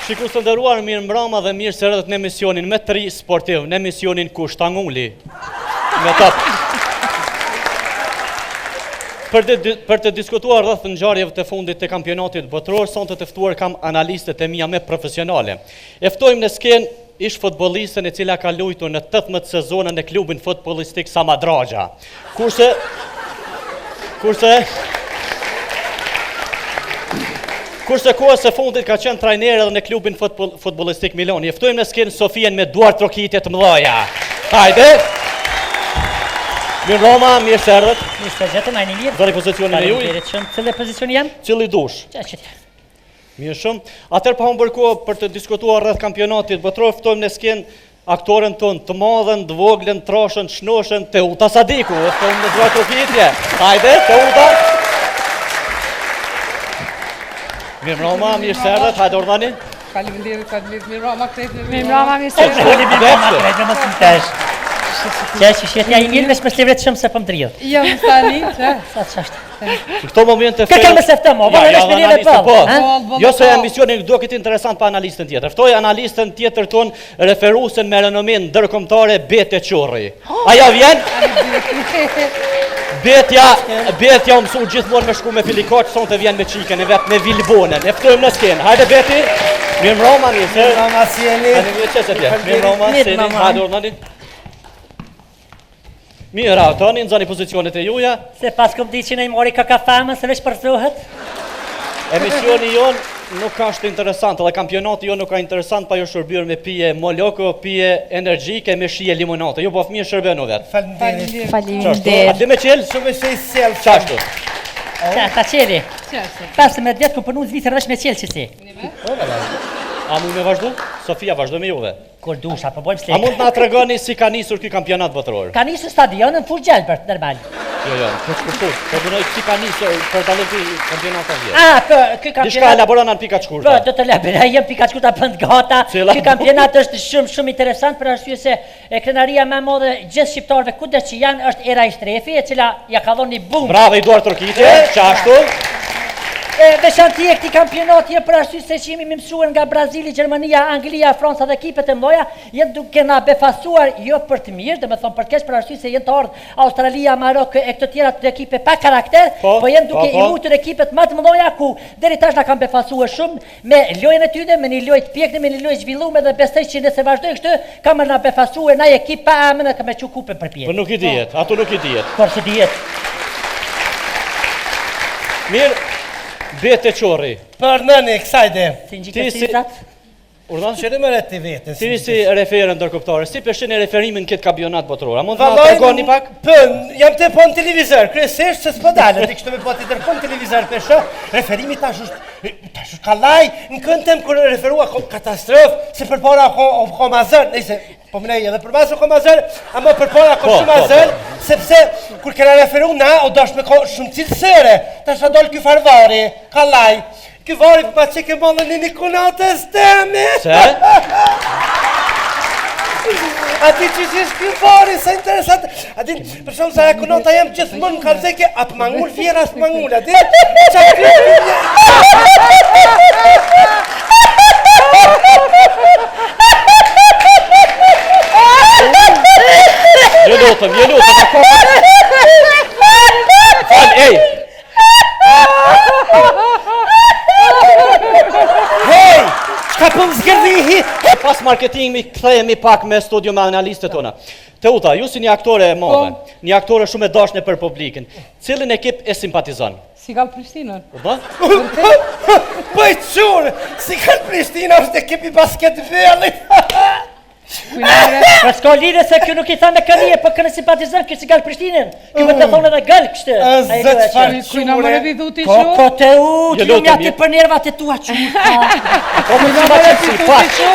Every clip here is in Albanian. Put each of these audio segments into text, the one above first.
Shikues të nderuar, mirëmbrama dhe mirë se erdhët në emisionin më të ri sportiv, në emisionin Kush ta nguli. Me top. Për të, për të diskutuar rreth ngjarjeve të fundit të kampionatit botëror, sonte të ftuar kam analistët e mia më profesionale. E ftojmë në skenë ish futbollisten e cila ka luajtur në 18 sezone në klubin futbollistik Samadraxha. Kurse kurse Kurse kohës së fundit ka qenë trajner edhe në klubin futboll, futbollistik Milani. E ftojmë në skenë Sofien me duartrokitje të mëdha. Hajde. Mirëmbrama, mirë se erdhët. Mirë se gjetëm, a jeni mirë? Zëni pozicionin e juj. Faleminderit shumë. Cili pozicion jam? Cili dush. Qa që tja. Mirë shumë. Atëherë pa humbur kohë për të diskutuar rreth kampionatit botëror, ftojmë në skenë aktoren tonë të madhen, të voglën, trashën, shnoshën, Teuta Sadiku. E ftojmë me duartrokitje. Hajde, Teuta. Mirëmbrama, mirë se erdhët, hajde urdhani. Faleminderit, faleminderit, mirëmbrama krejt, Mirëmbrama, mirë se erdhët. Mirëmbrama, krejt, mos më tesh. Që që që ja i mirë, veç mos levrit shumë se po më dridh. Jo, më tani, që? Sa që është? Në këto momente Kë kërë me se ftëmo, Ja, vënë ja, vesh me neve analistën, po. po. ha? Po, Jo se po. emisioni do këtë interesant pa analistën tjetër. Ftoj analistën tjetër ton, referuesen me renome ndërkombëtare Bete Qorri. Ajo vjen? Betja, Betja u mësu gjithmonë me shku me filikoq, sonte vjen me çikën e vet me Vilbonën. E ftojmë në skenë. Hajde Beti. Mirëmbrama, mirë se. Mirëmbrama, si jeni? Hajde mirë se vjen. Mirëmbrama, si jeni? Mirëmbrama. Hajde urdhëni. Mirë, tani nxani pozicionet e juja. Se pas kom di që në i mori kaka famën, se veç përzohet. Emisioni jon nuk është interesant, edhe kampionati jon nuk ka interesant pa ju shërbyer me pije moloko, pije energjike me shije limonate. Ju po fëmijë shërbenu vetë. Faleminderit. Qashtu, a Faleminderit. di me qel? Shumë e shej sjell. Qashtu. Ta, ta qeli. Qashtu. 15 vjet ku punu në Zvicër veç me qelë që si. A mund me vazhdu? Sofia, vazhdo me juve. Kur dusha, po bojmë A slek. mund të na tregoni si ka nisur ky kampionat botëror? Ka nisur stadion në fushë gjelbërt, normal. Jo, jo, po ç'kuptoj. Po dunoj si ka nisur për dallim ky kampionat vjet. Ah, po, ky Diçka kampionat elaboron në pika të Po, shkurta. do të elaboroj jem pika të shkurta bën të gata. Cila? Ky kampionat është shumë shumë interesant për arsye se e krenaria më e madhe gjithë shqiptarëve kudo që janë është Era Istrefi, e cila ja ka dhënë një bum. Bravo i duartrokitje, qashtu. E veçanti e këtij kampionati e për arsye se që jemi mësuar nga Brazili, Gjermania, Anglia, Franca dhe ekipet e mëdha, janë duke na befasuar jo për të mirë, domethënë për të keq për arsye se janë të ardhur Australia, Marok e këto tjera të ekipe pa karakter, Po, po janë duke po, i po. luajtur ekipet më të mëdha ku deri tash na kanë befasuar shumë me lojën e tyre, me një lojë të pjektë, me një lojë zhvilluar dhe besoj që nëse vazhdojnë kështu, ka më na befasuar na ekip pa emër ka me çu kupën Po përpjetë. nuk i dihet, ato nuk i dihet. Por se dihet. Mirë, Bete Qorri. Për nëni, kësaj de. Si Ti ngjite si- syzat? Urdhon? Qëri më re ti vete. Ti si referë ndërkombëtare, si pe shihni referimin në këtë kampionat botëror? A mund të na Vallai, tregoni pak? Po, jam të po në televizor, kryesisht se s'po dalë, ti kështu me po ti po në televizor pe shoh, referimi tash është tash është kallaj, në kënd tem kur referua ko katastrofë, se përpara ko ko ma zër, nëse po më edhe për masë ko ma zër, ama përpara ko Po, shumë ma po, zër, sepse kur kena referu na, u dash me ko shumë cilësore, tash a dol ky farvari, kallaj. Ky vari po pa çeke mallën në një kunatës teme. Se? A ti që që është ky vari, sa interesant. A di, për shumë sa e kunata jam gjithmonë në kalzeke, a të mangul fjera, a të mangul, a di? Qa ky Ju lutëm, ju lutëm, a ka... Fal, ej! Hej! Çka po më zgërdhihi? Pas marketingit kthehemi pak me studio me analistët tona. Teuta, ju si një aktore e madhe, Po. një aktore shumë e dashur për publikun, cilin ekip e simpatizon? Si ka Prishtinën. Po? Po i qurë, si ka Prishtina është ekipi basketbollit. Po s'ka lidhje se kjo nuk i tha me kënije, po kënë simpatizon, kjo si gal Prishtinën. Kjo më të thonë edhe gal kështu. A, Ai zot, loja që- çfarë Kujna më repi thuti Ko qu? ko te u, Jo, ti jam lutem, ja ti je- për nervat e tua qu. Po më Kujna më repi si thuti pak. qu?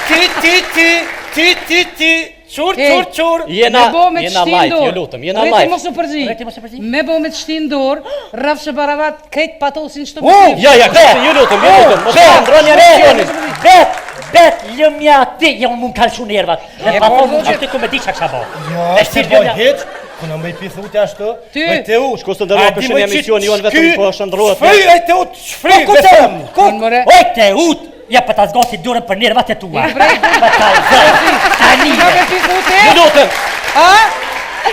Ti, ti, ti, ti, ti, ti, qur, Ej. qur, qur. Jena, Me bo me të jena shtin live, dorë. ju lutem, jena Rreti live. mos u përzi. Rreti mos u përzi. Me bo me të shtin dorë, rrafshë baravat, krejt patosin çto Oh, Ja, ja, kështu, ju lutem, ju lutem, mos e ndroni emisionin. Bet, bet, lëmja ti, jo mund kalë shumë nervat. Dhe pa po, thonë, zotit. që ti ku me di çka kisha bo. Jo, E se si boj lëmja- hiç, ku në më i pithuti ashtu, Ty. oj te u. Shko së ndërua A di për më emisioni jonë vetëm qi- po shndrohet. Shfry, oj te u, shfry, Po, ku te vetëm. ku? Unë, more. Oj te ut. Ja, për ta zgati dorën për nervat e tua. Për ta zgati. Tani. Kujna me pithu ti? Ju lutem. A?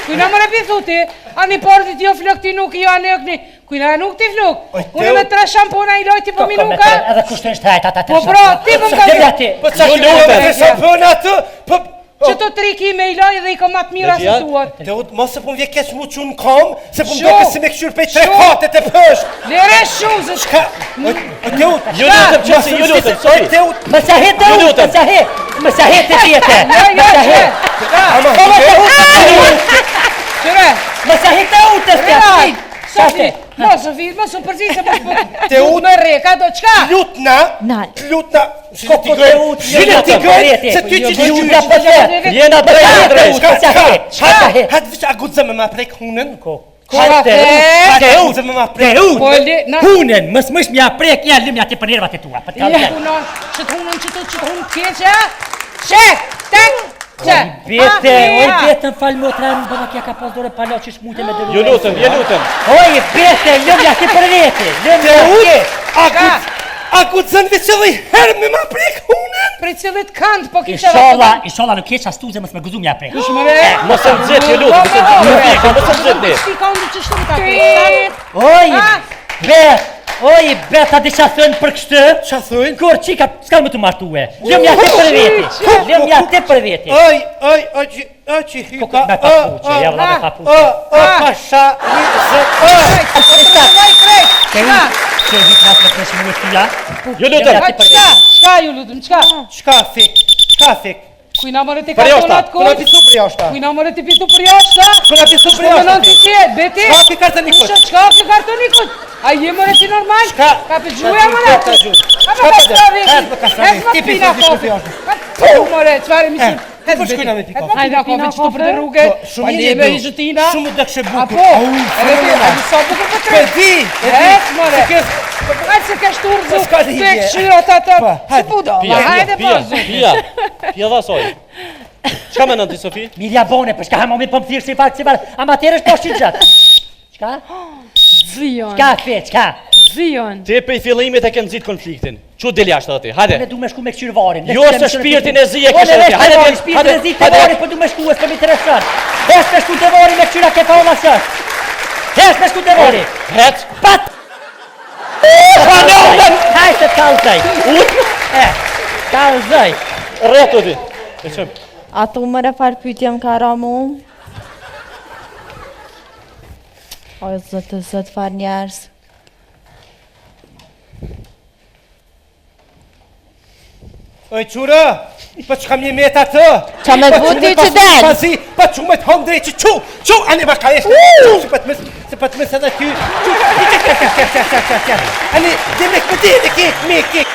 Kujna më pithu ti? Ani portit jo flok ti nuk jo ani okni. Kujna nuk ti flok? Oj, Unë Teo. me tre shampona i lojti po Ko, mi ko, me nuk a? tre, Edhe kushtojnë shtrajt ata tre Po pra, ti më më Lëmja ka ti. Po qa Ju ki me lutem. tre shampona atë? Po Që të tri ki me i loj dhe i kom atë mira se Regjia? duat. Teut, mos se po më vje keq mu që unë kam, se po më Shu! doke si me këshyr pej tre Shu! katet e pësh. Lere shumë se Çka? O o, Teut, Ju lutem, qësi, ju lutem, O sorry. Teut, Më sa he të Ju utë, lutem. më sa he, më sa he të vjete. Jo, jo, Më sa he. që? ama Po më sa hu, Qëre? më sa he të utë, Real! s'ka. Sofi, mos Sofi, mos u përzi se mos po. Teut. më rre, ka do çka? lutna, Nal. lutna, Ko po ti gëj, Teut, si ti gëj, se ty që ju ti nga po të. Jena drejt, jena drejt. Çka, Më sa he, çka, më sa he. Hajde veç a guxë me ma prek hunën? Ko. Ka Te, fe? te Guxë me ma prek. Teut. Po le, na Hunen, mos mësh mja prek, ja lëmja ti për nervat e tua. Për Ja, të hunon, që të hunën, që të që të hunë keqe, a? Që, tek, që. Bete, Ah, oj ja. bete, më fal motra, më bëma kja ka pas dore palo që shmute me dëru. Ju lutem, ju lutem. Oj bete, lëmja ti për vete, lëmja ti. A guxë, a guxën veç edhe një herë me ma prek hunën? Prej cilit kant, po kishe Inshallah, inshallah nuk keq astuze mos me guzu mja prek. Kush më re? Mos e nxit, ju lutem, mos e nxit, mos e nxitni. Si ka unë që shtu ta prek? Oj, Ah. bet, oj bet, a di qa thënë për kështu? Qa thënë? Kur qika s'ka më të martue. Lëmja ti për vete. Lëmja ti për vete. Oj, oj, oj, që, oj, që hypa, Me papuqe, ja vlla me o, papuqe. o, pasha, një, zë, o, Vaj krejt. Te Çka? u, që hik nas me presh mua tyja. Ju lutem. Ha, Çka? Çka ju lutem, çka? Çka fik, çka fik? Kujna more ti Për jashta, kartonat Kuna kuq? pisu për jashta. Kujna more ti pisu për jashta? Kuna pisu për Po jashta. menon ti ti. si e, beti? Çka ke kartoni kuq? Kusha, çka ke kartoni kuq? A je more ti normal? Çka? Ka për gjuja more? Ka gjuja. Ka Çka për për kastravi? Ez për kastravi. Ez më Ti pisu pina diçka kofe. për jashta. Po more, çfarë mi Eh, si? Ez po shkojna me pi Ez kafe. më pina kofe që të për të rruge. Po, shumë Pa mirë lebe e i zhëtina. Shumë u dëkshe A bukur. po, Au, edhe ti, fenomenal. a di sa bukur po Po tre. e di, e di. Ez more. Se ke- Hajde se kesh turzu, Po s'ka të e lidhje. këshyra ata të, Po, si hajde. pudo, Pija, hajde po, pija, zë. pija. Pija dha soj. Çka menon ti Sofi? Mirja bone, për shka ha mami po më thirr si fakt si fakt. Amaterësh po shqit gjatë. Çka? Zion. Çka fe, çka? Zion. Ti prej fillimit e ke nxit konfliktin. Çu del jashtë edhe ti. Unë Hajde. du me shku me kqyr varin. Jo, se shpirtin e zi e kishe ti. Hajde, Hajde, del, shpirtin hajde, e zi te hajde. vari, po du me shku, s'po më intereson. Hes me shku te vari me kqyra ke fauna s'është. Hes me shku te vari. Hec. Pat. Hajde të kallzoj. E, kallzoj. Rretu ti. E çojm. A thu më farë pyetje më ka ra mu? O, zot të zot farë njerës. Oj, qura, po çka më met atë? Qa me Po të që ti me që pas- del? Pazi, po çu me të hëndre drejt që çu, çu, ani ba ka eshte, çu, se po të mës, se po të mës edhe ty, çu, çu, çu, çu, çu, çu, çu, çu, ani, demek me di, ke, me, ke.